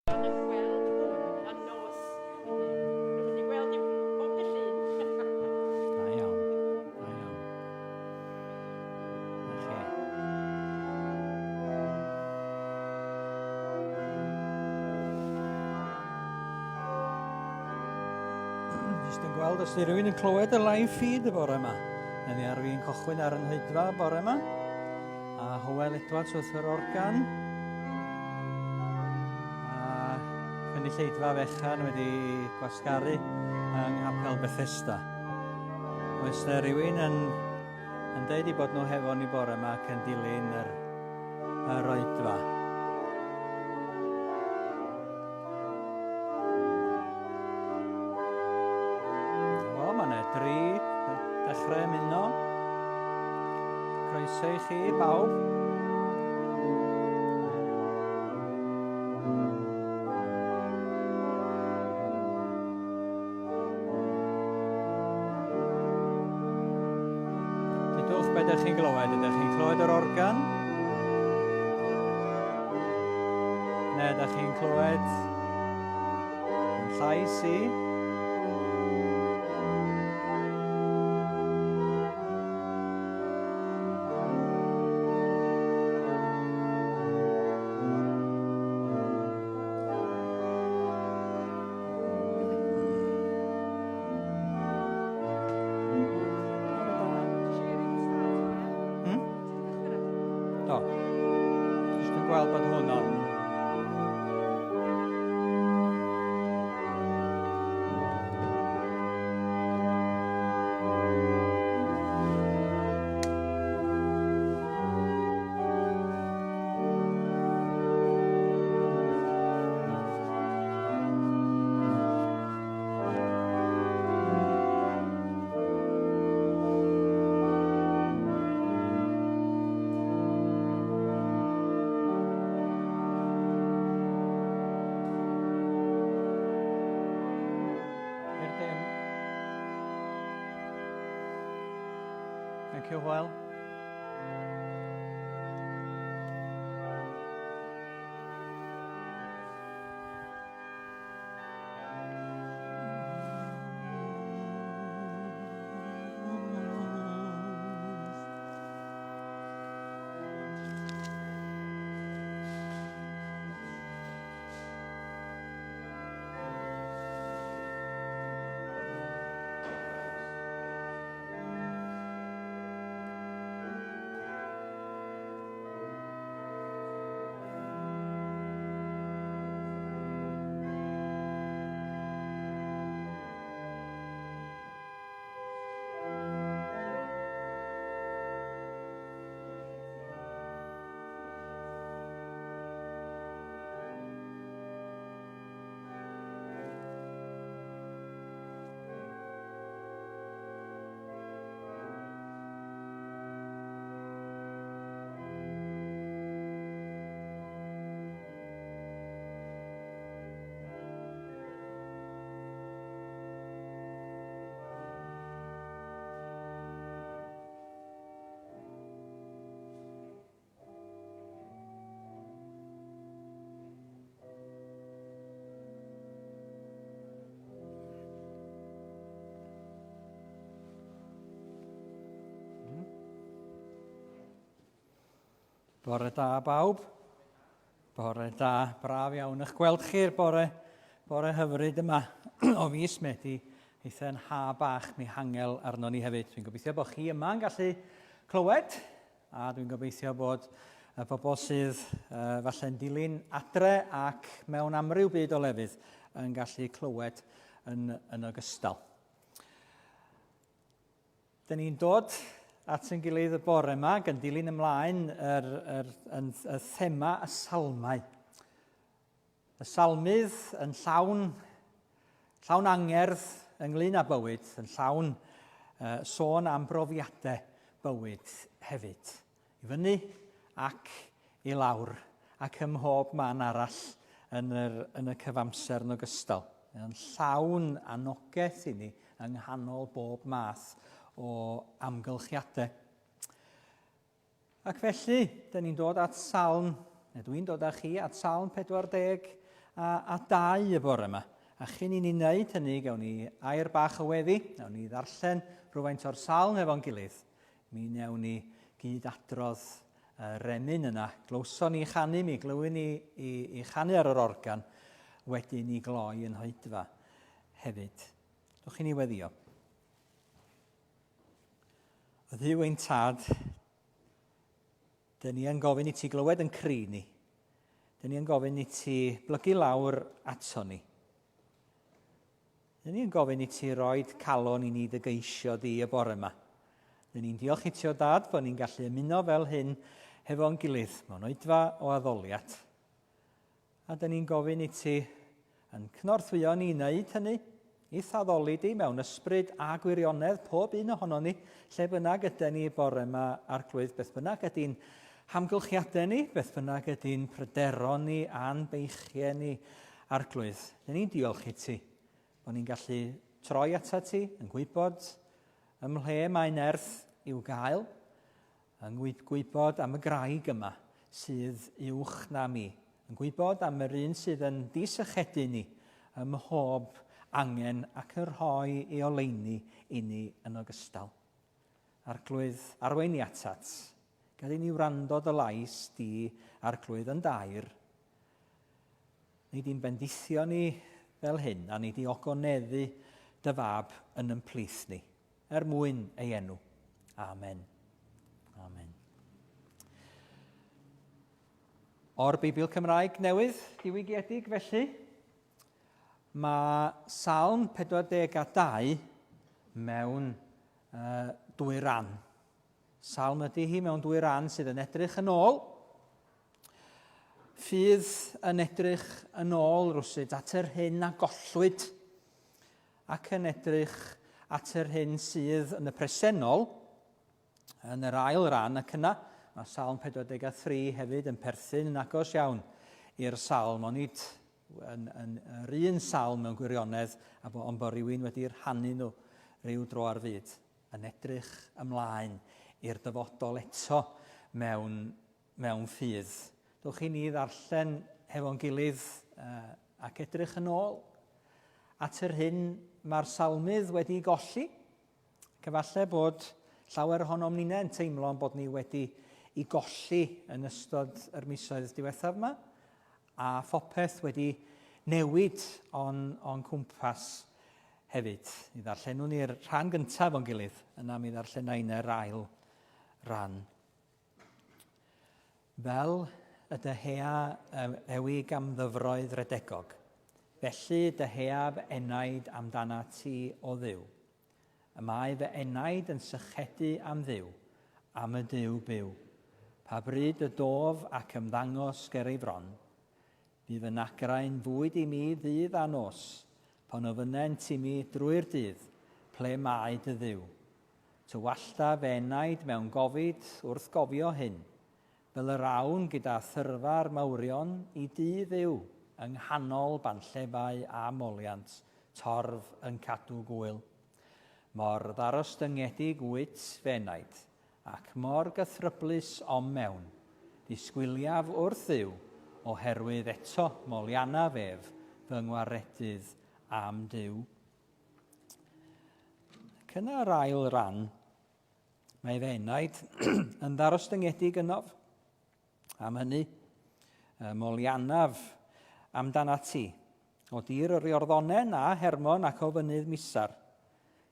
Yn gweld hwn yn nos. Dwi'n mynd i gweld i bob dy llun. Da iawn. Da iawn. Na chi. Jyst yn gweld os di rhywun yn clywed y live feed y bore yma. Yn ni ar fi'n cychwyn ar yn hoedfa bore yma. A Hywel Edwards wrth yr organ. A cynulleidfa fechan wedi gwasgaru yng Nghapel Bethesda. Oes yna rhywun yn, yn deud i bod nhw hefo ni bore yma ac yn dilyn yr, yr oedfa? O, mae yna dri dechrau ymuno. Croeso i chi, bawb. Dydwch beth ydych chi'n glywed. Ydych chi'n clywed yr organ? Neu ydych chi'n clywed yn llais i? Hmm? Do. Jyst yn gweld bod hwn on. I'r dim. Thank you, Hwyl. Bore da bawb. Bore da, braf iawn eich gweld chi'r bore, bore hyfryd yma o fis Medi. Eitha'n ha bach mi hangel arno ni hefyd. Dwi'n gobeithio bod chi yma yn gallu clywed A dwi'n gobeithio bod y bobl sydd uh, falle'n dilyn adre ac mewn amryw byd o lefydd yn gallu clywed yn, yn ogystal. Dyn ni'n dod at yn gilydd y bore yma gan dilyn ymlaen yr, yr, yr, y thema y salmau. Y salmydd yn llawn, llawn angerdd ynglyn â bywyd, yn llawn uh, sôn am brofiadau bywyd hefyd. I fyny ac i lawr, ac ym mhob man arall yn, yr, yn y cyfamser yn ogystal. Yn llawn anogaeth i ni yng nghanol bob math o amgylchiadau. Ac felly, dyn ni'n dod at Salm, neu dwi'n dod â chi at Salm 40 a 2 y bore yma. A chyn i ni wneud hynny, gawn ni air bach o weddi, nawn ni ddarllen rhywfaint o'r salm hefo'n gilydd. Mi wnewn ni gyd adrodd yr emyn yna. Glywson ni chanu, mi glywyn ni i, i chanu ar yr organ, wedyn i gloi yn hoedfa hefyd. Dwch i ni weddio. O Dduw ein tad, dyn ni yn gofyn i ti glywed yn cri ni. Dyn ni yn gofyn i ti blygu lawr ato ni. Dyn ni yn gofyn i ti roed calon i ni dy geisio di y bore yma. Dyn ni'n diolch i ti o dad bod ni'n gallu ymuno fel hyn hefo'n gilydd mewn oedfa o addoliad. A dyn ni'n gofyn i ti yn cynorthwyo ni i wneud hynny, i'th addoli di mewn ysbryd a gwirionedd pob un ohonon ni, lle bynnag yden ni bore yma, Arglwydd, beth bynnag ydy'n hamgylchiadau ni, beth bynnag ydy'n pryderon ni a'n beichiau ni, Arglwydd. Dyn ni'n diolch i ti bod ni'n gallu troi atat ti, yn gwybod ym mhle mae nerth i'w gael, Yn gwybod am y graig yma sydd uwch na mi. Yn gwybod am yr un sydd yn disychedu ni ym mhob angen ac yn rhoi ei oleuni i ni yn ogystal. Arglwydd, arwain ni atat. Gad i ni wrando dy lais di, Arglwydd, yn dair. Nei di'n bendithio ni fel hyn, a nei di ogoneddu dy fab yn ymplith ni. Er mwyn ei enw. Amen. Amen. O'r Beibl Cymraeg newydd, diwygiedig felly, mae Salm 42 mewn uh, dwy ran. Salm ydy hi mewn dwy ran sydd yn edrych yn ôl. Ffydd yn edrych yn ôl rwsut at yr hyn a gollwyd ac yn edrych at yr hyn sydd yn y presennol, yn yr ail ran, ac yna mae Salm 43 hefyd yn perthyn yn agos iawn i'r salm, ond nid yn, yn yr un salm mewn gwirionedd, a bo, ond bod rhywun wedi rhannu nhw rhyw dro ar fyd, yn edrych ymlaen i'r dyfodol eto mewn mewn ffydd. Dowch i ni ddarllen hefo'n gilydd uh, ac edrych yn ôl at yr hyn mae'r salmydd wedi golli. Ac efallai bod llawer ohonom ninnau yn teimlo bod ni wedi i golli yn ystod yr misoedd diwethaf yma, a phopeth wedi newid o'n, on cwmpas hefyd. Mi ddarllenwn ni'r rhan gyntaf o'n gilydd, yna mi ddarllenai ni'r ail ran. Fel y dyhea ewig am ddyfroedd redegog, felly dyheaf enaid amdanat ti, O Dduw. Y mae fy enaid yn sychedu am Dduw, am y Duw byw. Pa bryd y dof ac ymddangos ger ei fron? Bu fy nagrau'n fwyd i mi ddydd a nos, pan ofynnent i mi drwy'r dydd, Ple mae dy Dduw? Tywallta fy enaid mewn gofid wrth gofio hyn, fel yr awn gyda thyrfa'r mawrion i dŷ Dduw yng nghanol banllefau a moliant torf yn cadw gŵyl. Mor ddarostyngedig wyt, fy enaid, ac mor gythryblus o'm mewn. Disgwyliaf wrth Dduw, oherwydd eto moliannaf ef fy ngwaredydd a'm Duw. Ac yna yr ail ran, mae fy enaid yn ddarostyngedig ynof. Am hynny, moliannaf amdanat ti, o dir yr Iorddonen a Hermon ac o fynydd Misar.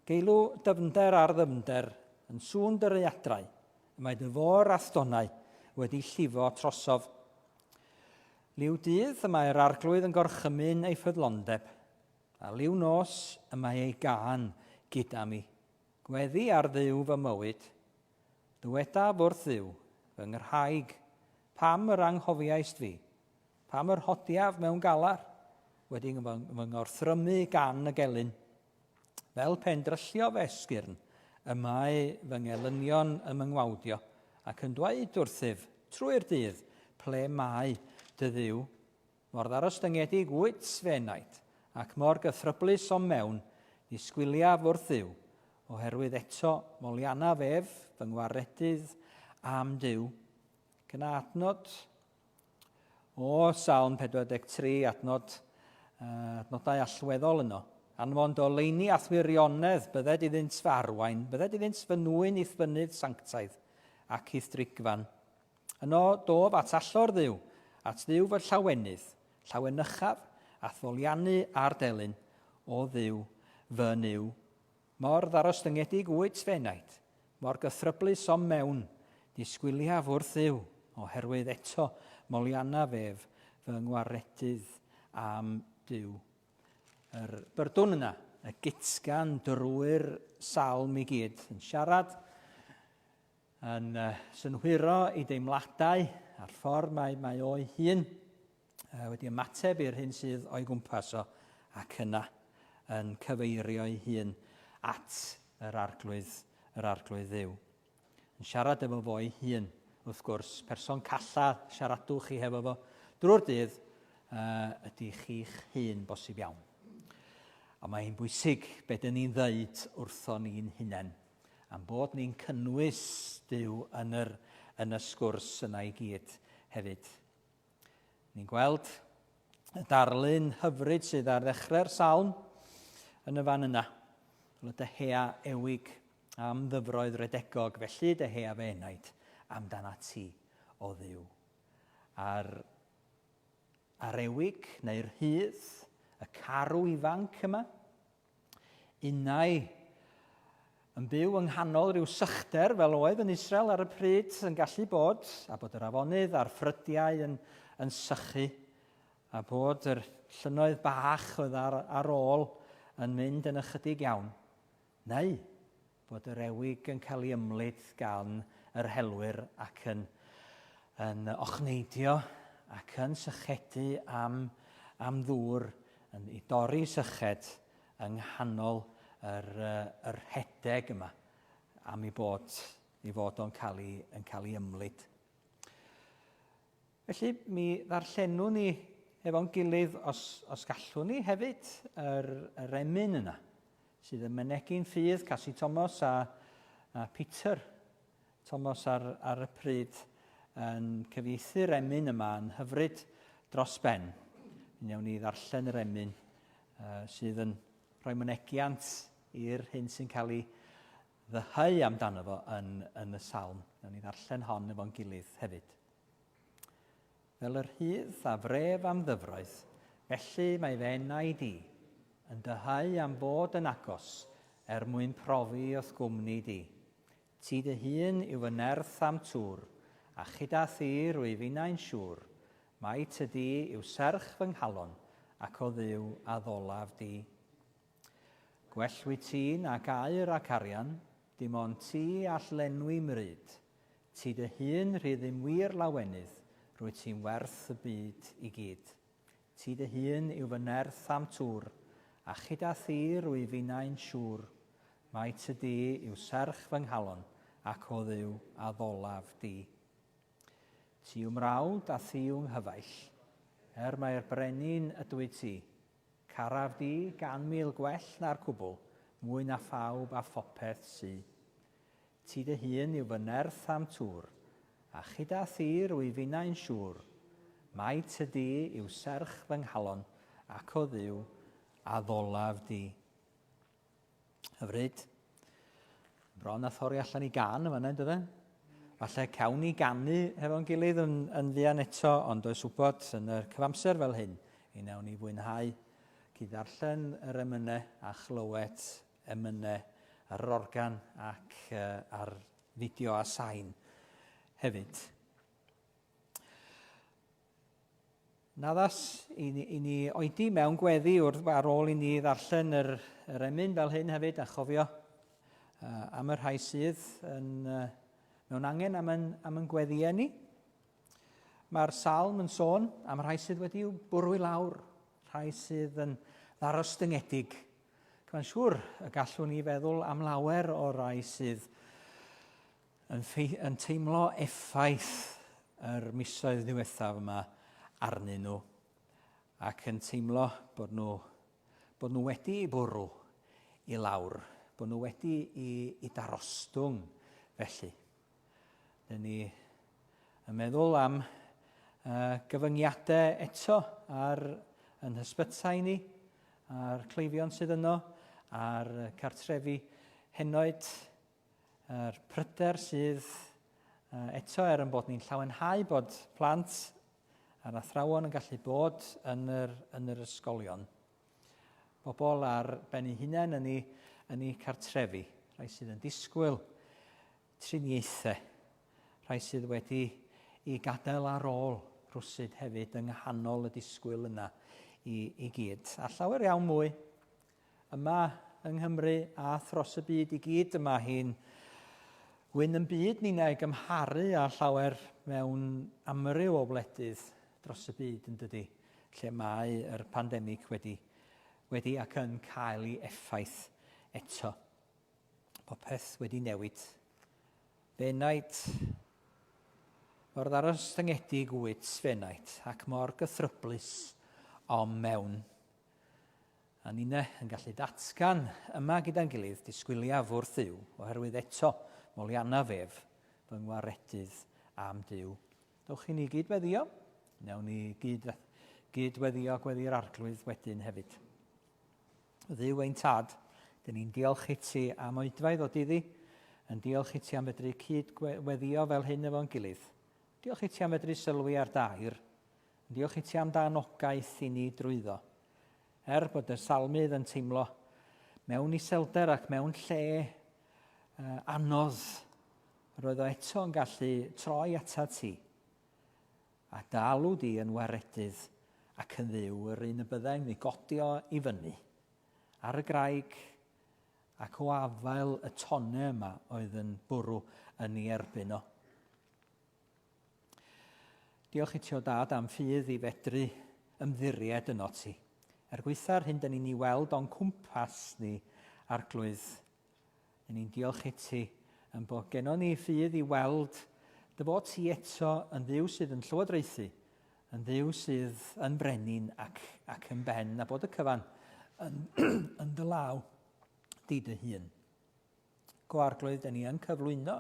Geilw dyfnder ar ddyfnder yn sŵn dy raeadrau, y mae dy fôr a'th donnau wedi llifo trosof. Liw dydd y mae'r arglwydd yn gorchymyn ei ffyddlondeb, A liw nos y mae ei gân gyda mi. Gweddi ar Dduw fy mywyd. Dywedaf wrth Dduw, fy nghraig, pam yr anghofiaist fi? Pam yr hodiaf mewn galar, wedi fy ngorthrymu gan y gelyn? Fel pe'n dryllio fy esgyrn, y mae fy ngelynion ym yngwawdio, ac yn dweud wrthyf trwy'r dydd, Ple mae dy Dduw? Mor ddarostyngedig wyt, fy enaid, ac mor gythryblus o'm mewn, ddisgwyliaf wrth Dduw, oherwydd eto moliannaf ef, fy ngwaredydd a'm Duw. Ac yna adnod O Salm 43, adnod, uh, adnodau allweddol yno. Anfon doleini a'th wirionedd, bydded iddynt fy arwain, bydded iddynt fy nwyn i'th fynydd sanctaidd ac i'th drigfan. Yno dof at allor Dduw, at Dduw fy llawenydd, llawenychaf a'th foliannu a'r delyn, o Dduw fy Nuw. Mor ddarostyngedig wyt fy enaid, mor gythryblus o'm mewn, disgwyliaf wrth Dduw, oherwydd eto moliannaf ef fy ngwaredydd a'm Duw. Yr byrdwn yna, y gytgan drwy'r salm i gyd, yn siarad, yn synhwyro ei deimladau a'r ffordd mae, mae o'i hun wedi ymateb i'r hyn sydd o'i gwmpas o, ac yna yn cyfeirio'i hun at yr Arglwydd, yr Arglwydd Dduw. Yn siarad efo fo'i hun, wrth gwrs, person calla, siaradwch chi hefo fo drwy'r dydd, uh, ydy chi'ch hun bosib iawn. A mae hi'n bwysig be dyn ni'n ddeud wrtho ni'n hunain, am bod ni'n cynnwys Duw yn, yr, yn y sgwrs yna i gyd hefyd. Ni'n gweld y darlun hyfryd sydd ar ddechrau'r salm yn y fan yna. Fel y dyhea ewig am ddyfroedd redegog, felly dyhea fy enaid amdana ti, o Dduw. A'r, a'r ewig neu'r hydd, y carw ifanc yma, Unai yn byw yng nghanol rhyw sychder fel oedd yn Israel ar y pryd yn gallu bod, a bod yr afonydd a'r ffrydiau yn, yn sychu, a bod yr llynnoedd bach oedd ar, ar ôl yn mynd yn ychydig iawn. Neu bod yr ewig yn cael ei ymlid gan yr helwyr ac yn, yn ochneidio ac yn sychedu am, am ddŵr, yn i dorri syched yng nghanol yr, yr rhedeg yma am ei bod, ei fod o'n cael ei, yn cael ei ymlid. Felly, mi ddarllenwn ni efo'n gilydd, os, os gallwn ni hefyd, yr, yr emyn yna, sydd yn mynegi'n ffydd Casi Thomas a, a Peter Thomas ar, ar y pryd yn cyfieithu'r emyn yma yn hyfryd dros ben. Mi wnawn ni ddarllen yr emyn uh, sydd yn rhoi mynegiant i'r hyn sy'n cael ei ddyheu amdano fo yn, yn y salm. Wnawn ni ddarllen hon efo'n gilydd hefyd. Fel yr hydd a fref am ddyfroedd, felly mae fy enaid i, yn dyheu am fod yn agos, er mwyn profi o'th gwmni di. Ti dy hun yw fy nerth a'm tŵr, a chyda thi rwyf innau'n siŵr, mai ty di yw serch fy nghalon, ac o Dduw addolaf di. Gwell wyt ti nag aur ac arian, dim ond ti all lenwi 'mryd. Ti dy hun rhy ddim wir lawenydd, rwyt ti'n werth y byd i gyd. Ti dy hun yw fy nerth a'm tŵr, a chyda thi rwyf innau'n siŵr, mai ty di yw serch fy nghalon, ac o Dduw addolaf di. Ti yw mrawd a thi yw nghyfaill, er mai'r brenin ydwyt ti. Caraf di 100,000 gwell na'r cwbl, mwy na phawb a phopeth sy. Ti dy hun yw fy nerth a'm tŵr, a chyda thi rwyf innau'n siŵr, mai ty di yw serch fy nghalon, ac o Dduw, addolaf di. Hyfryd. Bron a thorri allan i gan yma, yn dydyn? Falle cawn ni ganu hefo'n gilydd yn, yn fuan eto, ond oes wybod yn yr cyfamser fel hyn, i wnawn ni fwynhau cyd-ddarllen yr emynau a chlywed emynau ar yr organ ac ar fideo a sain hefyd. Naddas i ni, i ni oedi mewn gweddi wrth, ar ôl i ni ddarllen yr, yr emyn fel hyn hefyd a chofio uh, am y rhai sydd yn, uh, mewn angen am yn, am yn gweddïau ni. Mae'r salm yn sôn am rhai sydd wedi'w bwrw i lawr, rhai sydd yn ddarostyngedig. Mae'n siŵr y gallwn ni feddwl am lawer o rai sydd yn, yn teimlo effaith yr misoedd ddiwethaf yma arnyn nhw ac yn teimlo bod nhw, bod nhw wedi eu bwrw i lawr, bod nhw wedi i, i darostwng felly. Dyn ni yn meddwl am Gyfyngiadau eto ar yn hysbytai ni, a'r cleifion sydd yno, a'r cartrefi henoed, yr pryder sydd eto er yn bod ni'n llawenhau bod plant a'r athrawon yn gallu bod yn yr, yn yr ysgolion. Bobl ar ben eu hunain yn eu, yn eu cartrefi, rhai sydd yn disgwyl triniaethau, rhai sydd wedi i gadael ar ôl rhywsut hefyd yng nghanol y disgwyl yna i, i gyd. A llawer iawn mwy yma yng Nghymru a thros y byd i gyd. Yma hi'n wyn yn byd ninnau i gymharu â llawer mewn amryw o wledydd dros y byd yn dydy, lle mae yr pandemig wedi, wedi ac yn cael ei effaith eto. Popeth wedi newid. Fenaid, mor ddarostyngedig wyt, fenaid, ac mor gythryblus om mewn. A ninne yn gallu datgan yma gyda'n gilydd, disgwyliaf wrth Dduw, oherwydd eto moliannaf ef, fy ngwaredydd am Duw. Dewch i ni gyd-weddio, wnawn ni gyd, gyd-weddio gweddi'r Arglwydd wedyn hefyd. Dduw ein Tad, dyn ni'n diolch i ti am oedfa i ddod iddi, yn diolch i ti am fedru cyd-weddio fel hyn efo'n gilydd. Diolch i ti am fedru sylwi ar dair, Yn diolch i ti am dy anogaeth i ni drwyddo. Er bod y salmydd yn teimlo mewn iselder ac mewn lle uh, anodd, roedd o eto yn gallu troi atat ti a dalw di yn waredydd ac yn ddiw yr un y byddai'n ei godio i fyny ar y graig ac o afael y tonne yma oedd yn bwrw yn ei erbyn o. Diolch i ti o Dad am ffydd i fedru ymddiried yno ti. Er gwaetha'r hyn dyn ni'n ei weld o'n cwmpas ni, Arglwydd, dyn ni'n diolch i ti yn bod gennon ni ffydd i weld dy fod ti eto yn Dduw sydd yn llywodraethu, yn Dduw sydd yn brenin ac, ac yn ben, a bod y cyfan yn, yn dy law di dy hun. Go Arglwydd, dyn ni yn cyflwyno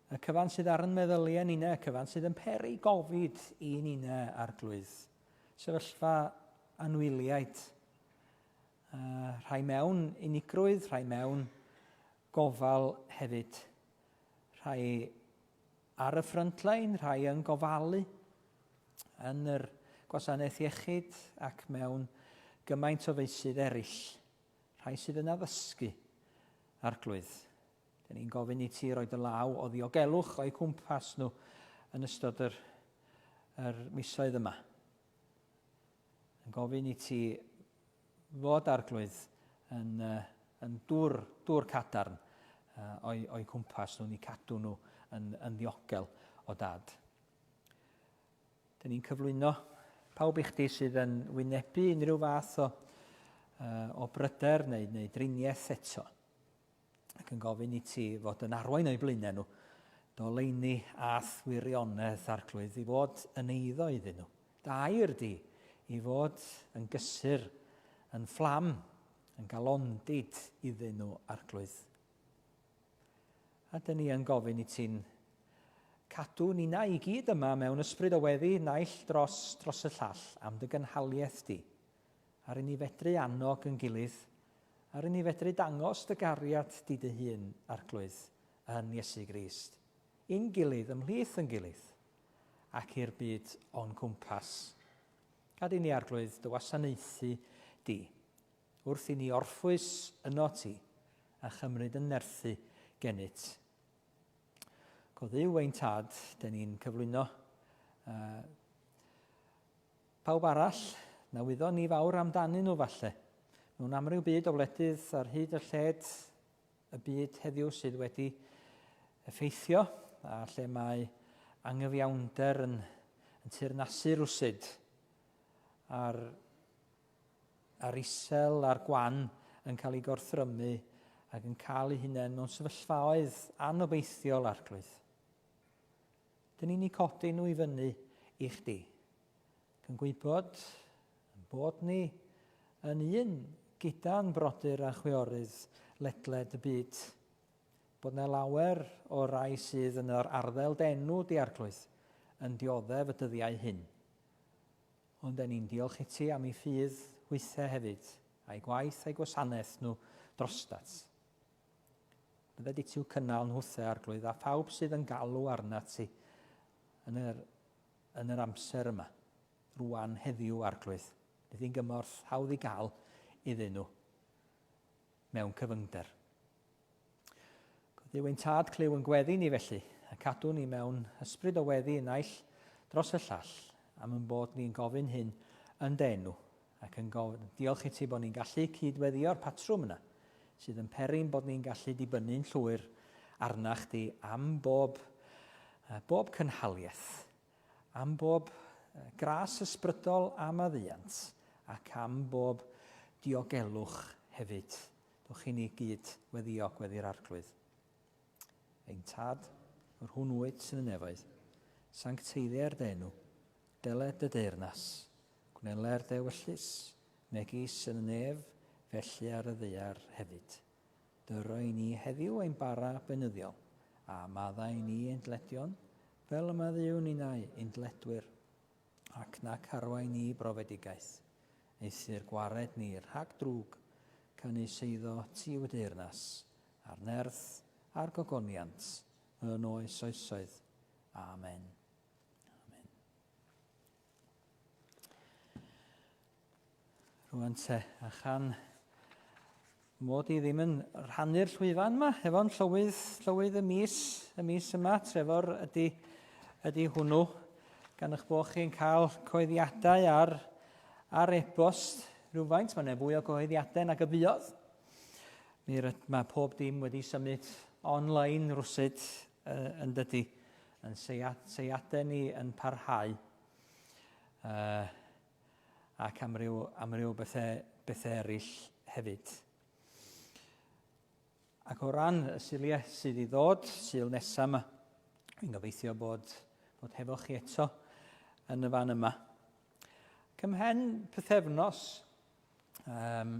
y cyfan sydd ar yn meddyliau ninne, y cyfan sydd yn peri gofid i ninne, Arglwydd. Sefyllfa anwyliaid, uh, rhai mewn unigrwydd, rhai mewn gofal hefyd, rhai ar y frontline, rhai yn gofalu yn yr gwasanaeth iechyd ac mewn gymaint o feysydd eraill. Rhai sydd yn addysgu, Arglwydd. Dyn ni'n gofyn i ti roi dy law o ddiogelwch o'u cwmpas nhw yn ystod yr, yr misoedd yma. Yn gofyn i ti fod Arglwydd yn, yn dŵr, dŵr cadarn o'i, o'i cwmpas nhw, ni cadw nhw yn, yn ddiogel o dad. Dyn ni'n cyflwyno pawb i chdi sydd yn wynebu unrhyw fath o, uh, o bryder neu, neu driniaeth eto. Ac yn gofyn i ti fod yn arwain o'i blaenau nhw, doleini a'th wirionedd arglwydd i fod yn eiddo iddyn nhw. Dair di i fod yn gysur, yn fflam, yn galondid iddyn nhw arglwydd. A dyn ni yn gofyn i ti'n cadw nina i gyd yma mewn ysbryd o weddi naill dros dros y llall am dy gynhaliaeth di. Ar i ni fedru annog yn gilydd, ar i ni fedru dangos dy gariad di dy hun, Arglwydd, yn Iesu Grist, i'n gilydd, ymhlith yn gilydd, ac i'r byd o'n cwmpas. Gad i ni, Arglwydd, dy wasanaethu di. Wrth i ni orffwys ynot ti, a chymryd yn nerthu gennyt. Go Dduw ein Tad, dyn ni'n cyflwyno uh, pawb arall na wyddon ni fawr amdanyn nhw falle. Mewn amryw byd o wledydd ar hyd y lled y byd heddiw sydd wedi effeithio a lle mae angyfiawnder yn, yn teyrnasu rwsyd a'r a'r isel a'r gwan yn cael eu gorthrymu ac yn cael eu hunain mewn sefyllfaoedd anobeithiol, Arglwydd. Dyn ni'n eu codi nhw i fyny i chdi, ac yn gwybod yn bod ni yn un gyda'n brodyr a chwiorydd ledled y byd, bod yna lawer o rai sydd yn yr arddel d'enw di, Arglwydd, yn dioddef y dyddiau hyn. Ond 'den ni'n diolch i ti am eu ffydd hwythe hefyd, a'u gwaith a'u gwasanaeth nhw drostat. Bydde di ti'w cynnal nhwthe, Arglwydd, a phawb sydd yn galw arnat ti yn yr, yn yr amser yma, rwan heddiw, Arglwydd. Bydd hi'n gymorth hawdd i gael iddyn nhw mewn cyfyngder. Dduw ein Tad, clyw yn gweddi ni felly, a cadw ni mewn ysbryd o weddi y naill dros y llall, am yn bod ni'n gofyn hyn yn dy enw, ac yn gofyn, diolch i ti bod ni'n gallu cyd-weddïo'r patrwm yna, sydd yn peri'n bod ni'n gallu dibynnu'n llwyr arna chdi am bob, bob cynhaliaeth, am bob gras ysbrydol a maddeuant, ac am bob diogelwch hefyd. Dowch i ni gyd weddïo gweddi'r Arglwydd. Ein Tad, yr hwn wyt yn y nefoedd, sancteiddier dy enw, deled dy deyrnas, gwneler dy ewyllys, megis yn y nef, felly ar y ddaear hefyd. Dyro i ni heddiw ein bara beunyddiol, a maddau i ni ein dyledion, fel y maddeuwn ninnau ein dyledwyr, ac nac arwain ni i brofedigaeth. Eithr gwared ni rhag drwg, canys eiddo ti yw y deyrnas, a'r nerth, a'r gogoniant, yn oes oesoedd. Amen. Amen. Rwan te, a chan mod i ddim yn rhannu'r llwyfan yma efo'n llywydd, llywydd y mis, y mis yma, Trefor ydy, ydy hwnnw, gan eich bod chi'n cael coeddiadau ar, ar e-bost rhywfaint, mae yna fwy o gyhoeddiadau nag y buodd. Mi mae pob dim wedi symud online rwsut uh, yn dydy, yn seiadau ni yn parhau. Uh, ac amryw, amryw bethau, bethau eraill hefyd. Ac o ran y Suliau sydd i ddod, Sul nesaf yma, fi'n gobeithio bod, bod hefo chi eto yn y fan yma. Ac ymhen pythefnos, um,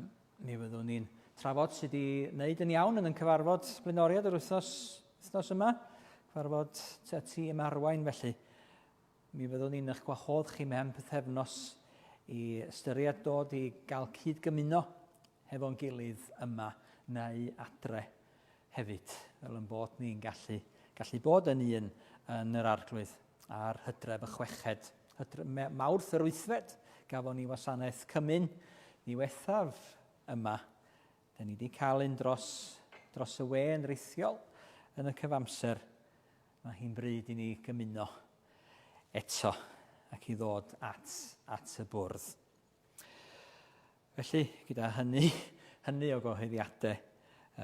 mi fyddwn ni'n trafod sydd wedi wneud yn iawn yn ein cyfarfod blaenoriaid yr wythnos, wythnos yma, cyfarfod tîm arwain felly. Mi fyddwn ni'n eich gwahodd chi mewn pythefnos i ystyried dod i gael cyd-gymuno hefo'n gilydd yma neu adre hefyd, fel yn bod ni'n gallu, gallu bod yn un yn yr Arglwydd ar Hydref y chweched, hydre, Mawrth yr wythfed, gafon ni wasanaeth cymun ddiwethaf yma. Da ni wedi cael un dros, dros y we yn rithiol yn y cyfamser. Mae hi'n bryd i ni gymuno eto ac i ddod at, at y bwrdd. Felly, gyda hynny, hynny o gyhoeddiadau,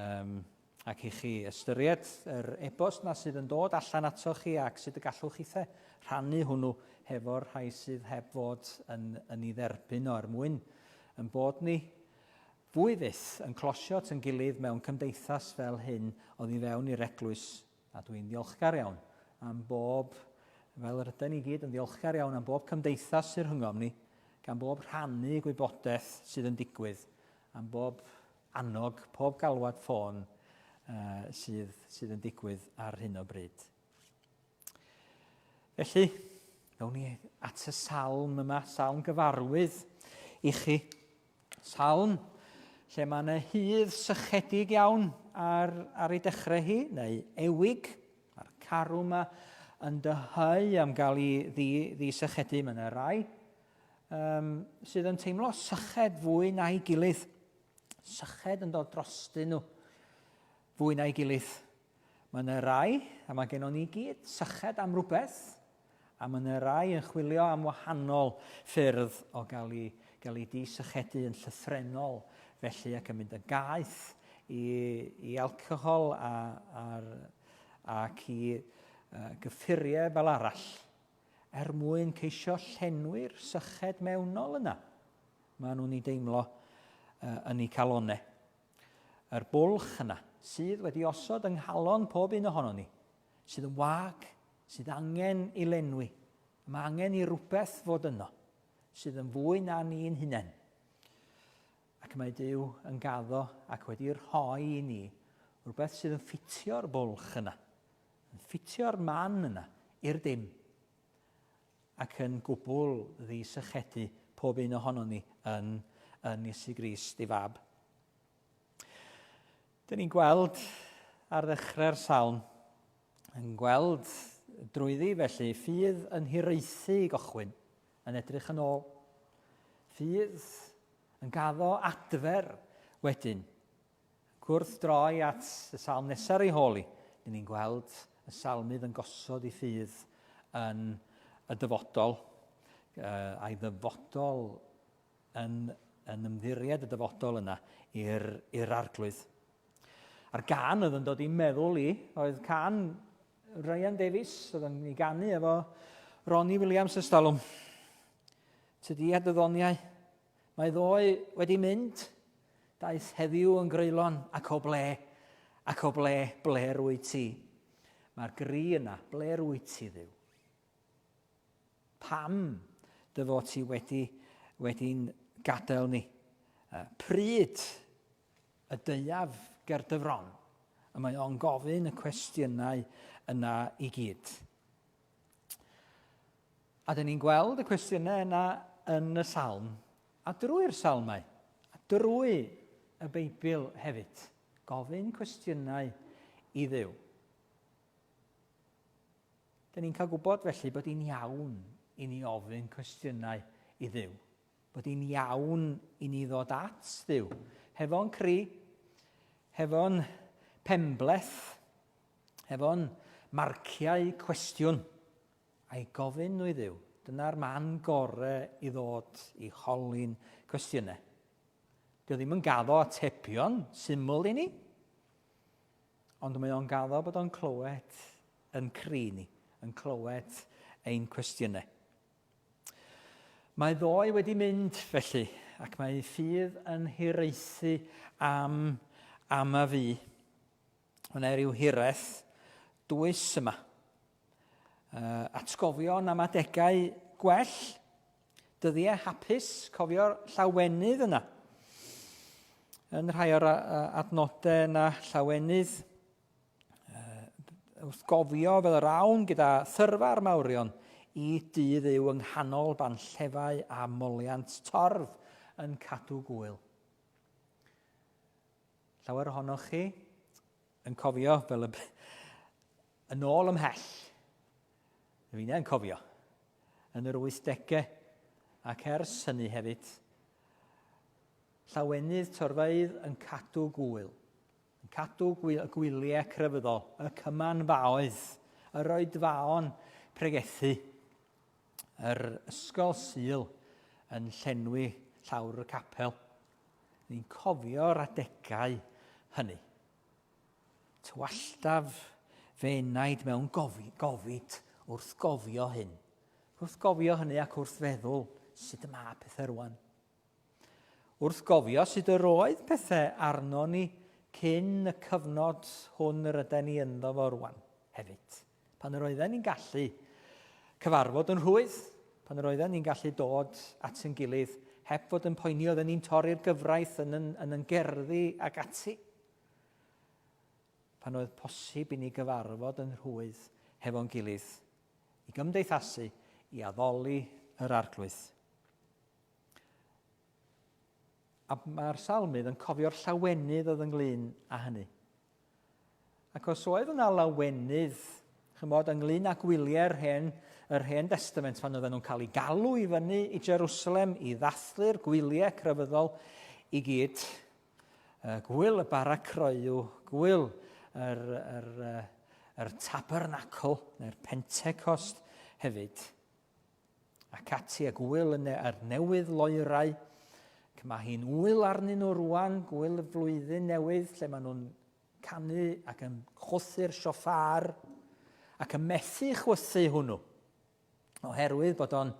um, ac i chi ystyried yr e-bost na sydd yn dod allan ato chi ac sut y gallwch chithe rhannu hwnnw hefo'r rhai sydd heb fod yn, yn ei dderbyn o er mwyn yn bod ni fwy fyth yn closio at yn gilydd mewn cymdeithas fel hyn oddi fewn i'r eglwys. A dwi'n ddiolchgar iawn am bob, fel yr ydyn ni gyd yn ddiolchgar iawn am bob cymdeithas sy'n rhyngom ni, gan bob rhannu gwybodaeth sydd yn digwydd, am bob annog, pob galwad ffôn uh, sydd, sydd yn digwydd ar hyn o bryd. Felly, ddown ni at y salm yma, salm gyfarwydd i chi. Salm lle mae yna hydd sychedig iawn ar, ar ei dechrau hi, neu ewig, mae'r carw yma yn dyheu am gael ei ddi, ddi-sychedu. Mae yna rai um, sydd yn teimlo syched fwy na'i gilydd. Syched yn dod drostyn nhw fwy na'i gilydd. Mae yna rai, a mae gennon ni gyd, syched am rhywbeth, a mae yna rai yn chwilio am wahanol ffyrdd o gael ei, gael ei disychedu yn llythrennol felly ac yn mynd yn gaeth i, i alcohol a, a, ac i uh, gyffuriau fel arall er mwyn ceisio llenwi'r syched mewnol yna maen nhw'n ei deimlo uh, yn eu calonau. Yr bwlch yna sydd wedi osod yng nghalon pob un ohonon ni, sydd yn wag, sydd angen ei lenwi. Mae angen i rywbeth fod yno, sydd yn fwy na ni'n hunain. Ac mae Duw yn gaddo ac wedi rhoi i ni rhywbeth sydd yn ffitio'r bwlch yna, yn ffitio'r man yna i'r dim. ac yn gwbl ddisychedu pob un ohonon ni yn, yn Iesu Grist ei fab. Dyn ni'n gweld ar ddechrau'r salm, yn gweld drwyddi felly ffydd yn hiraethu i gochwyn, yn edrych yn ôl. Ffydd yn gaddo adfer wedyn. Gwrth droi at y salm nesaf ar ei hôl i, dyn ni'n gweld y salmydd yn gosod ei ffydd yn y dyfodol, a'i ddyfodol yn, yn ymddiried y dyfodol yna i'r arglwydd. A'r gan oedd yn dod i'n meddwl i oedd can Ryan Davies, oedd yn ei ganu efo Ronnie Williams ystalwm. Tydi a dy ddoniau, mae ddoe wedi mynd, daeth heddiw yn greulon, ac o ble, ac o ble, ble rwy ti? Mae'r gri yna, ble rwy ti ddiw? Pam dy fod ti wedi, wedi'n gadael ni? Pryd y deuaf ger dy fron? A mae o'n gofyn y cwestiynau yna i gyd. A dyn ni'n gweld y cwestiynau yna yn y salm, a drwy'r salmau, a drwy y Beibl hefyd. Gofyn cwestiynau i Dduw. Dyn ni'n cael gwybod felly bod hi'n iawn i ni ofyn cwestiynau i Dduw. Bod hi'n iawn i ni ddod at Dduw, hefo'n cri, hefo'n penbleth, hefo'n marciau cwestiwn, a'i gofyn nhw i Dduw. Dyna'r man gore i ddod i holi'n cwestiynau. Dio ddim yn gaddo atebion syml i ni, ond mae o'n gaddo bod o'n clywed yn cri ni, yn clywed ein cwestiynau. Mae ddoe wedi mynd, felly, ac mae ei ffydd yn hiraethu am, am a fi. Mae yna rhyw hiraeth dwys yma. Uh, atgofion am adegau gwell, dyddiau hapus, cofio'r llawenydd yna. Yn rhai o'r adnodau yna, llawenydd wrth gofio fel yr awn gyda thyrfa'r mawrion i dŷ Dduw yng nghanol banllefau a moliant torf yn cadw gwyl. Llawer ohonoch chi yn cofio fel y, yn ôl ymhell. Fi yn cofio. Yn yr 80au ac ers hynny hefyd. Llawenydd torfeydd yn cadw gwyl. Yn cadw gwyliau crefyddol, y cymanfaoedd, yr oedfaon pregethu, yr ysgol Sul yn llenwi llawr y capel. Ni'n cofio'r adegau hynny. Tywalltaf fy enaid mewn gofid wrth gofio hyn. Wrth gofio hynny ac wrth feddwl sut y mae pethau rwan. Wrth gofio sut yr oedd pethau arno ni cyn y cyfnod hwn yr yden ni ynddo fo rwan hefyd. Pan yr oedden ni'n gallu cyfarfod yn rhwydd, pan yr oedden ni'n gallu dod at yn gilydd heb fod yn poeni oedden ni'n torri'r gyfraith yn yn, yn, yn gerddi ac ati. Pan oedd posib i ni gyfarfod yn rhwydd hefo'n gilydd, i gymdeithasu, i addoli yr arglwydd. A mae'r salmydd yn cofio'r llawenydd oedd ynglyn â hynny. Ac os oedd yna lawenydd, chymod, ynglyn â gwyliau'r hen, yr hen Testament pan oedden nhw'n cael eu galw i fyny i Jerusalem i ddathlu'r gwyliau crefyddol i gyd, gwyl y bara croyw, gwyl yr, yr, yr tabernacl, neu'r Pentecost hefyd, ac ati, ac ŵyl y ne yr newydd loerau. Ac mae hi'n ŵyl arnyn nhw rwan, gwyl y flwyddyn newydd, lle maen nhw'n canu ac yn chwythu'r siofar ac yn methu chwythu hwnnw, oherwydd bod o'n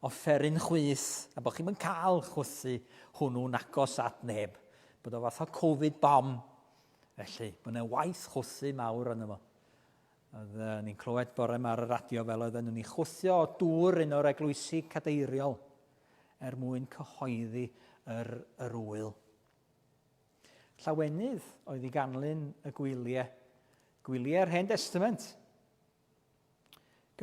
offeryn chwyth, a bod chi'n mynd cael chwythu hwnnw'n agos at neb, bod o fatha Covid bomb. Felly, bod yna waith chwythu mawr arno fo. Oedd uh, ni'n clywed bore yma ar y radio fel oedden nhw'n ei chwthio o dŵr un o'r eglwysi cadeiriol er mwyn cyhoeddi yr, yr wyl. Llawenydd oedd i ganlyn y gwyliau, gwyliau'r Hen Testament.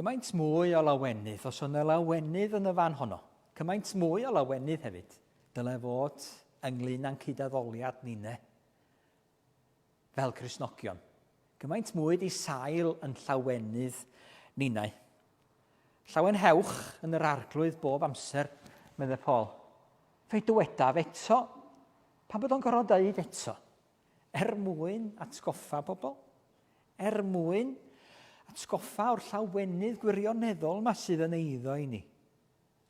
Gymaint mwy o lawenydd, os yna lawenydd yn y fan honno, cymaint mwy o lawenydd hefyd, dyle fod ynglyn â'n cydaddoliad ninne fel Cristnogion. Gymaint mwy di sail yn llawenydd ninnau. Llawenhewch yn yr arglwydd bob amser, meddai Paul. Fe dywedaf eto, pan bod o'n gorfod dweud eto? Er mwyn atgoffa pobl. Er mwyn atgoffa o'r llawenydd gwirioneddol yma sydd yn eiddo i ni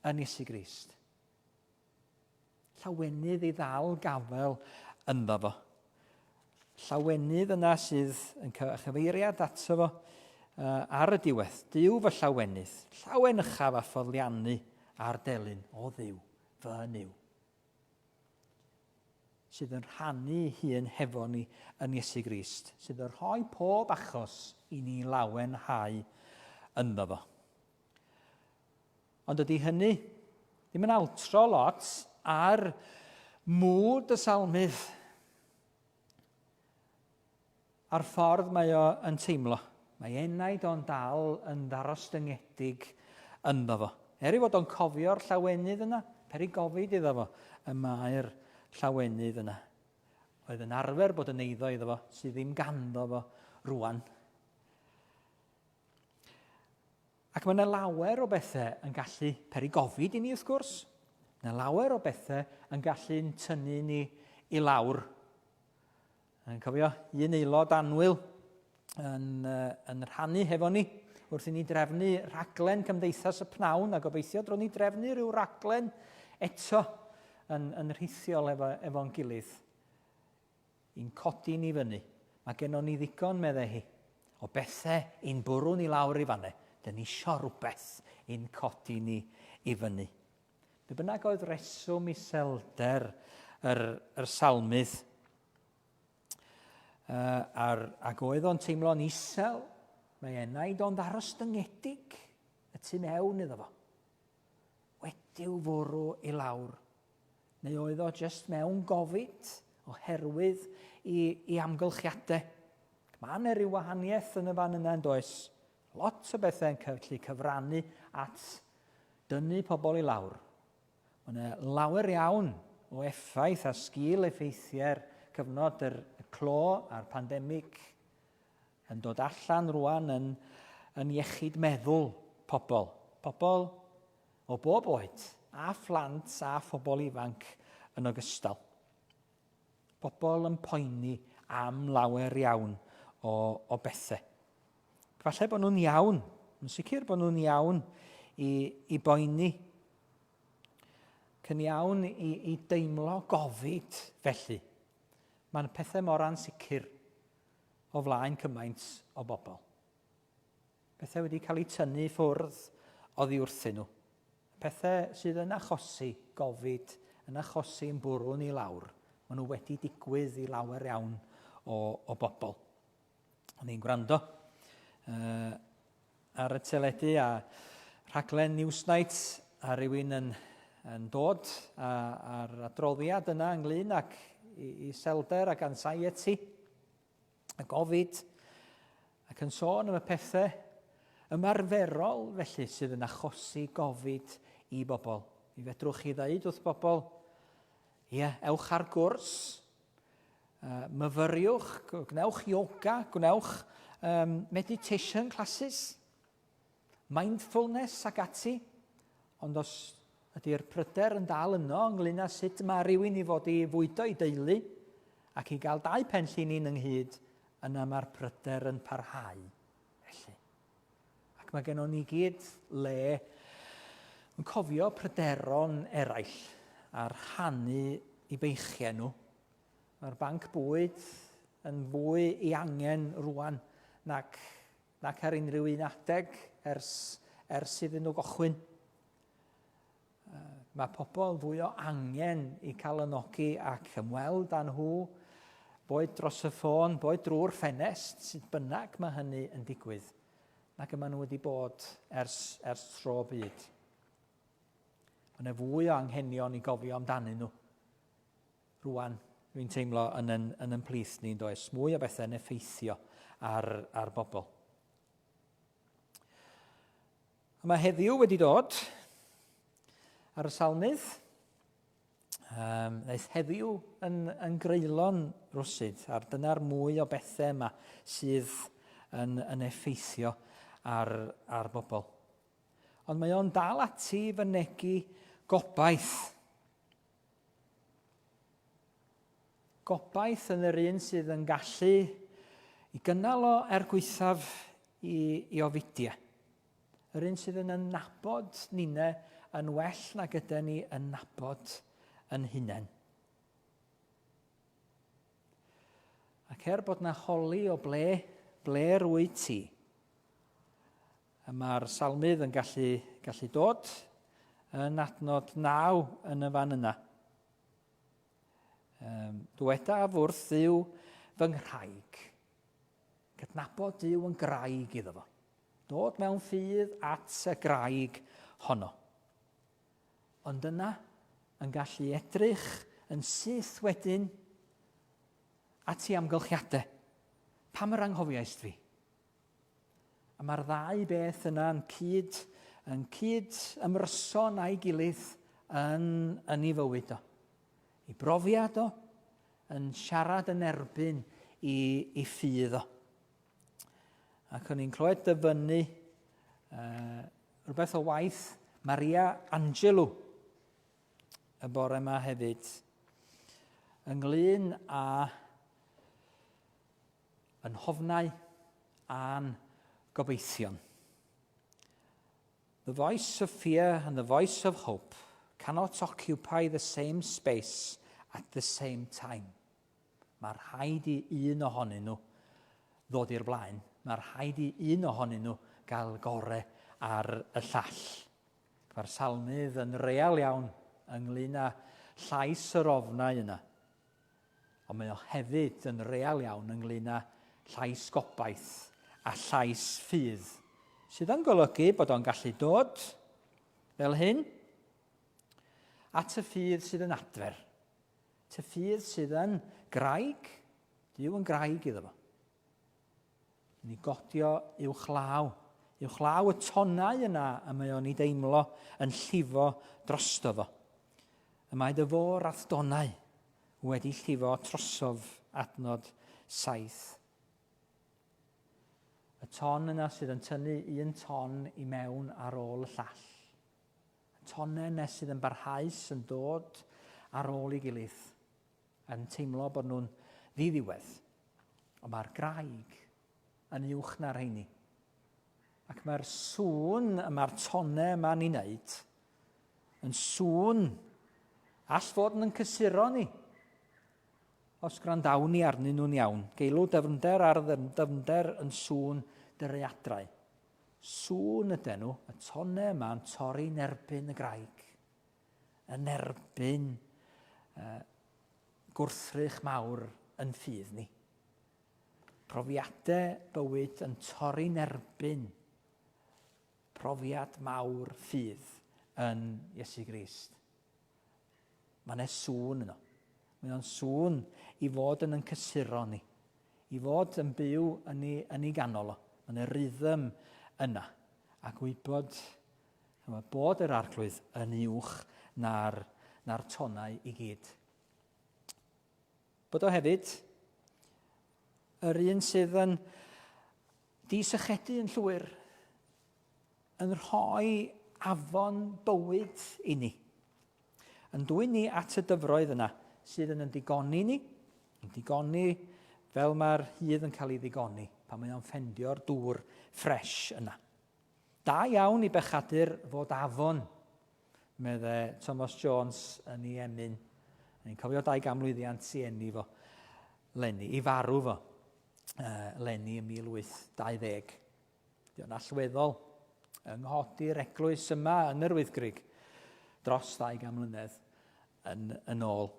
yn Iesu Grist. Llawenydd i ddal gafael ynddo fo. Llawenydd yna sydd yn cyfeiriad ato fo ar y diwedd. Duw fy llawenydd, llawenychaf a ffoddiannu ar delyn o Dduw, fy Nuw. Sydd yn rhannu hun hefo ni yn Iesu Grist, sydd yn rhoi pob achos i ni lawenhau ynddo fo. Ond ydy hynny ddim yn altro lot ar mwd y salmydd a'r ffordd mae o yn teimlo. Mae enaid o'n dal yn ddarostyngedig ynddo fo. Er ei fod o'n cofio'r llawenydd yna, peri gofid iddo fo, y mae'r llawenydd yna. Oedd yn arfer bod yn eiddo iddo fo, sydd ddim ganddo fo rwan. Ac mae yna lawer o bethau yn gallu peri gofid i ni, wrth gwrs. Mae yna lawer o bethau yn gallu'n tynnu ni i lawr. Yn cofio un aelod annwyl yn, yn rhannu hefo ni wrth i ni drefnu rhaglen Cymdeithas y Pnawn a gobeithio drwy ni drefnu rhyw raglen eto yn, yn rhithiol efo, efo'n gilydd. I'n codi ni fyny. Mae gennon ni ddigon, meddai hi, o bethe i'n bwrw ni lawr i fanne. Dyn ni isio rhywbeth i'n codi ni i fyny. Be bynnag oedd reswm iselder yr, yr salmydd, uh, ar, ac oedd o'n teimlo'n isel, mae enaid o'n ddarostyngedig y tu mewn iddo fo. Wedi'w fwrw i lawr Neu oedd o jyst mewn gofid oherwydd i, i amgylchiadau? Mae yna rhyw wahaniaeth yn y fan yna, yn does? Lot o bethau yn gallu cyfrannu at dynnu pobl i lawr. Mae yna lawer iawn o effaith a sgil effeithiau'r cyfnod yr clo a'r pandemig yn dod allan rwan yn, yn iechyd meddwl pobl. Pobl o bob oed, a phlant a phobl ifanc yn ogystal. Pobl yn poeni am lawer iawn o, o bethau. Falle bod nhw'n iawn, yn sicr bod nhw'n iawn i, i boeni. Cyn iawn i, i deimlo gofid felly. Mae'n pethau mor ansicr o flaen cymaint o bobl. Pethau wedi cael eu tynnu i ffwrdd oddi wrthyn nhw. Pethau sydd yn achosi gofid, yn achosi yn bwrw ni lawr. Maen nhw wedi digwydd i lawer iawn o, o bobl. O'n i'n gwrando uh, ar y teledu a rhaglen Newsnight a rhywun yn, yn dod a, a'r adroddiad yna ynglyn ac iselder ac anxiety a gofid, ac yn sôn am y pethau ymarferol felly sydd yn achosi gofid i bobl. Mi fedrwch chi ddeud wrth bobl, ie, ewch ar gwrs, uh, myfyriwch, gwnewch yoga, gwnewch um, meditation classes, mindfulness ac ati, ond os ydy'r pryder yn dal yno ynglyn â sut mae rhywun i fod i fwydo i deulu ac i gael dau pen llinyn ynghyd, yna mae'r pryder yn parhau. Felly. Ac mae gennon ni gyd le yn cofio pryderon eraill a rhannu i beichiau nhw. Mae'r banc bwyd yn fwy i angen rwan nac nac ar unrhyw un adeg ers, ers iddyn nhw gochwyn. Mae pobl fwy o angen i cael ynogi ac ymweld â nhw, boed dros y ffôn, boed drwy'r ffenest, sut bynnag mae hynny yn digwydd, nag y maen nhw wedi bod ers, ers tro byd. Mae yna fwy o anghenion i gofio amdanyn nhw. Rwan, dwi'n teimlo yn yn, yn yn plith ni, does? Mwy o bethau yn effeithio ar, ar bobl. A mae heddiw wedi dod ar y salmydd. Um, wnaeth heddiw yn, yn greulon rwsyd, a'r dyna'r mwy o bethau yma sydd yn, yn effeithio ar, ar bobl. Ond mae o'n dal ati i fynegi gobaith. Gobaith yn yr un sydd yn gallu i gynnal o er gwaethaf i, i ofidiau. Yr un sydd yn yn nabod ninne yn well nag yden ni yn nabod yn hunain. Ac er bod na holi o ble, ble rwy ti, y mae'r salmydd yn gallu, gallu dod yn adnod 9 yn y fan yna. Um, dwedaf wrth Dduw fy nghraig. Cydnabod Duw yn graig iddo fo. Dod mewn ffydd at y graig honno. Ond yna, yn gallu edrych yn syth wedyn at ei amgylchiadau. Pam yr anghofiaist fi? A mae'r ddau beth yna yn cyd, yn cyd ymryson a'i gilydd yn, yn ei fywyd o. I brofiad o, yn siarad yn erbyn i, i ffydd o. Ac o'n i'n clywed dyfynnu uh, rhywbeth o waith Maria Angelou y bore yma hefyd ynglyn â yn hofnau a'n gobeithion. The voice of fear and the voice of hope cannot occupy the same space at the same time. Mae rhaid i un ohonyn nhw ddod i'r blaen. Mae rhaid i un ohonyn nhw gael gore ar y llall. Mae'r salmydd yn real iawn ynglyn â llais yr ofnau yna. Ond mae o hefyd yn real iawn ynglyn â llais gobaith a llais ffydd, sydd yn golygu bod o'n gallu dod fel hyn at y ffydd sydd yn adfer, at y ffydd sydd yn graig, Duw yn graig iddo fo. Yn ei godio uwchlaw, uwchlaw y tonnau yna y mae o'n ei deimlo yn llifo drosto fo. Y mae dy fôr a'th donnau wedi llifo trosof adnod 7. Y ton yna sydd yn tynnu un ton i mewn ar ôl y llall. Y tonnau yna sydd yn barhaus yn dod ar ôl ei gilydd, yn teimlo bod nhw'n ddiddiwedd. Ond mae'r graig yn uwch na'r rheini. Ac mae'r sŵn y mae'r tonnau yma'n ei wneud yn sŵn all fod yn cysuro ni os gwrandawn ni arnyn nhw'n iawn. Geilw dyfnder ar ddyfnder yn sŵn dyreadrau. Sŵn ydyn nhw, y tonnau yma yn torri'n erbyn y graig, yn erbyn uh, gwrthrych mawr yn ffydd ni. Profiadau bywyd yn torri'n erbyn profiad mawr ffydd yn Iesu Grist. Mae yna sŵn yno. Mae o'n sŵn i fod yn yn cysuro ni, i fod yn byw yn ei, yn ei ganol o. Mae yna rhythm yna. A gwybod bod yr arglwydd yn uwch na'r, na'r tonau i gyd. Bod o hefyd yr un sydd yn disychedu yn llwyr, yn rhoi afon bywyd i ni, yn dwyn ni at y dyfroedd yna sydd yn yn digoni ni, yn digoni fel mae'r hydd yn cael ei ddigoni pan mae o'n ffendio'r dŵr ffres yna. Da iawn i bechadur fod afon, medde Thomas Jones yn ei emyn. Ni'n cofio 200 mlwyddiant i eni fo, leni, i farw fo uh, leni ym 1820. Di o'n allweddol yng nghodi'r eglwys yma yn yr Wyddgrug dros 200 mlynedd yn, yn ôl.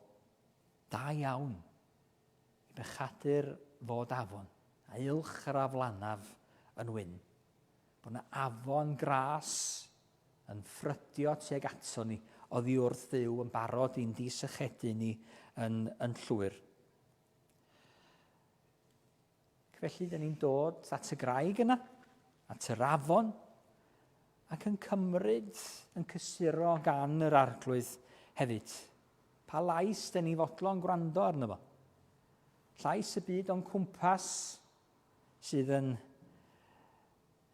Da iawn i bechadur fod afon, a uwch yr aflanaf yn wyn. Bod yna afon gras yn ffrydio tuag ato ni oddi wrth Dduw yn barod i'n disychedu ni yn, yn llwyr. Ac felly, dyn ni'n dod at y graig yna, at yr afon, Ac yn cymryd, yn cysuro gan yr Arglwydd hefyd. Pa lais dyn ni fodlon gwrando arno fo? Llais y byd o'n cwmpas sydd yn,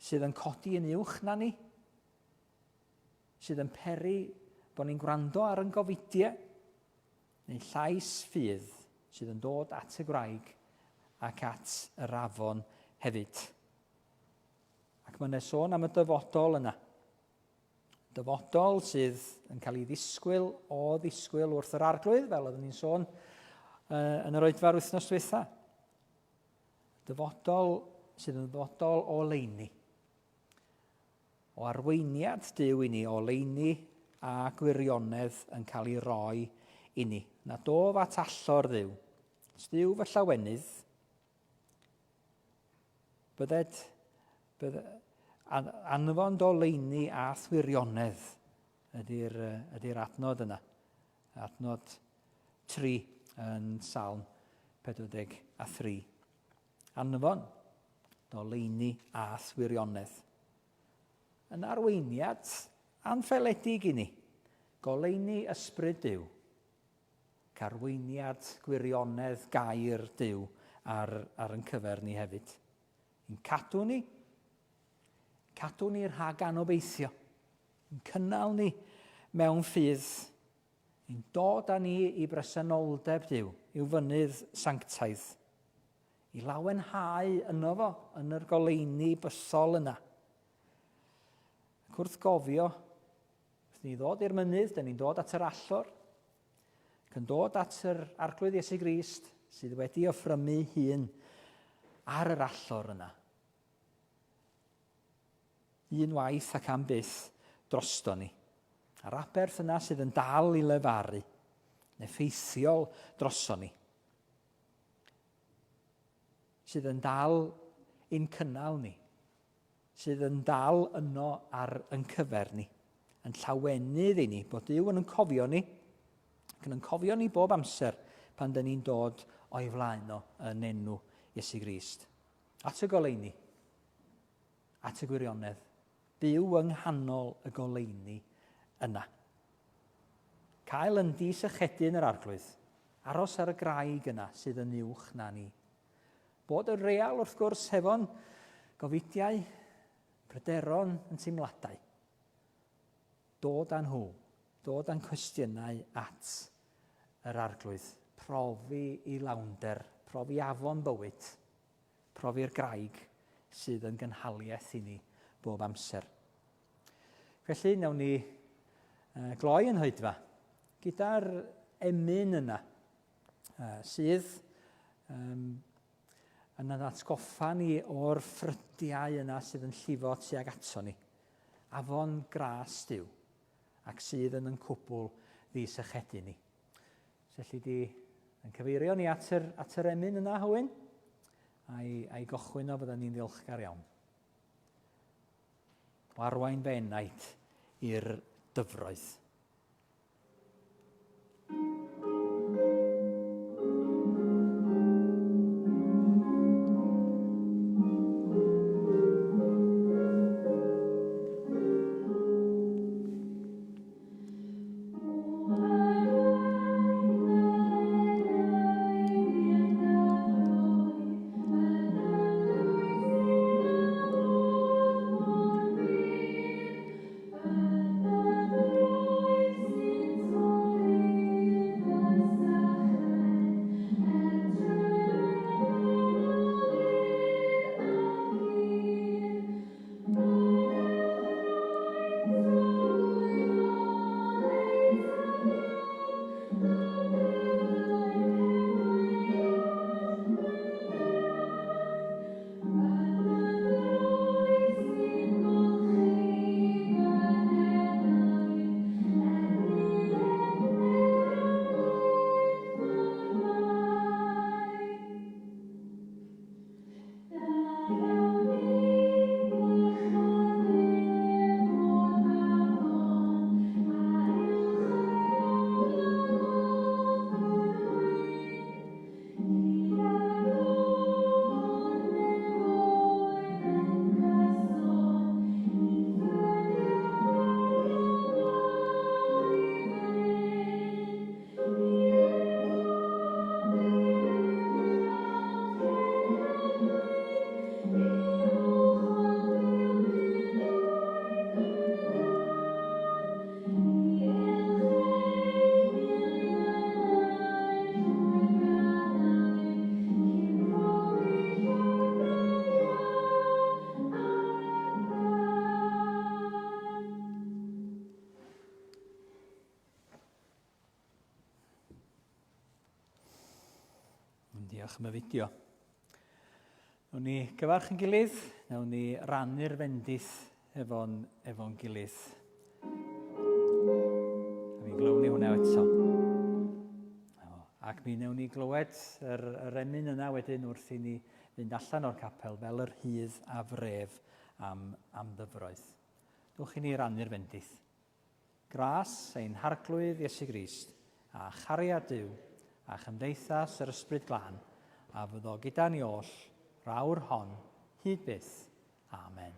sydd yn codi yn uwch na ni, sydd yn peri bod ni'n gwrando ar yn gofidiau, neu llais ffydd sydd yn dod at y gwraig ac at yr afon hefyd. Ac mae yna sôn am y dyfodol yna. Dyfodol sydd yn cael ei ddisgwyl o ddisgwyl wrth yr arglwydd, fel oeddwn ni'n sôn uh, yn yr oedfa'r wythnos diwetha. Dyfodol sydd yn ddyfodol o leini. O arweiniad Duw i ni, o leini a gwirionedd yn cael ei roi i ni. Na dof at allor Dduw. Dduw fy llawenydd, bydded, bydde, anfon doleini a thwirionedd ydy'r ydy adnod yna. Adnod 3 yn Salm 43. Anfon doleini a thwirionedd. Yn arweiniad anffeledig i ni, goleuni ysbryd Duw, carweiniad gwirionedd gair Duw ar, ar yn cyfer ni hefyd. Yn cadw ni, cadw ni rhag anobeithio, yn cynnal ni mewn ffydd, yn dod â ni i bresenoldeb Duw, i'w fynydd sanctaidd, i lawenhau yno fo yn yr goleuni bythol yna. Ac wrth gofio, wrth ni ddod i'r mynydd, dyn ni'n dod at yr allor, ac yn dod at yr Arglwydd Iesu Grist sydd wedi offrymu hun ar yr allor yna. Un waith ac am byth drosto ni. A'r aberth yna sydd yn dal i lefaru, yn effeithiol droso ni. Sydd yn dal i'n cynnal ni. Sydd yn dal yno ar yn cyfer ni. Yn llawenydd i ni bod Duw yn yn cofio ni, ac yn yn cofio ni bob amser pan dyn ni'n dod o'i flaen o yn enw Iesu Grist. At y goleuni. At y gwirionedd. Byw yng nghanol y goleuni yna. Cael yn disychedu yn yr Arglwydd. Aros ar y graig yna sydd yn uwch na ni. Bod y real wrth gwrs hefo'n gofidiau, pryderon, yn teimladau. Dod â nhw, dod â'n cwestiynau at yr Arglwydd. Profi i lawnder, profi afon bywyd. Profi'r graig sydd yn gynhaliaeth i ni bob amser. Felly, wnawn ni gloi yn hoedfa gyda'r emyn yna sydd um, yn atgoffa ni o'r ffrydiau yna sydd yn llifo tuag ato ni. Afon gras Duw ac sydd yn yn cwbl ddisychedu ni. Felly di yn cyfeirio ni at yr, at yr emyn yna, Hywyn, a'i, a'i gochwyn o, fydden ni'n ddiolchgar iawn. O arwain fy enaid i'r dyfroedd. Diolch am y fideo. Nawn ni gyfarch yn gilydd, nawn ni rannu'r fendith efo'n efo gilydd. A mi glywn ni hwnna eto. Ac mi wnewn ni glywed yr, yr emyn yna wedyn wrth i ni fynd allan o'r capel fel yr hydd a fref am, am ddyfroedd. Dwch i ni rannu'r fendith. Gras ein Harglwydd Iesu Grist, a chariad Duw, a chymdeithas yr Ysbryd Glân, a fyddo gyda ni oll, 'r awr hon, hyd byth. Amen.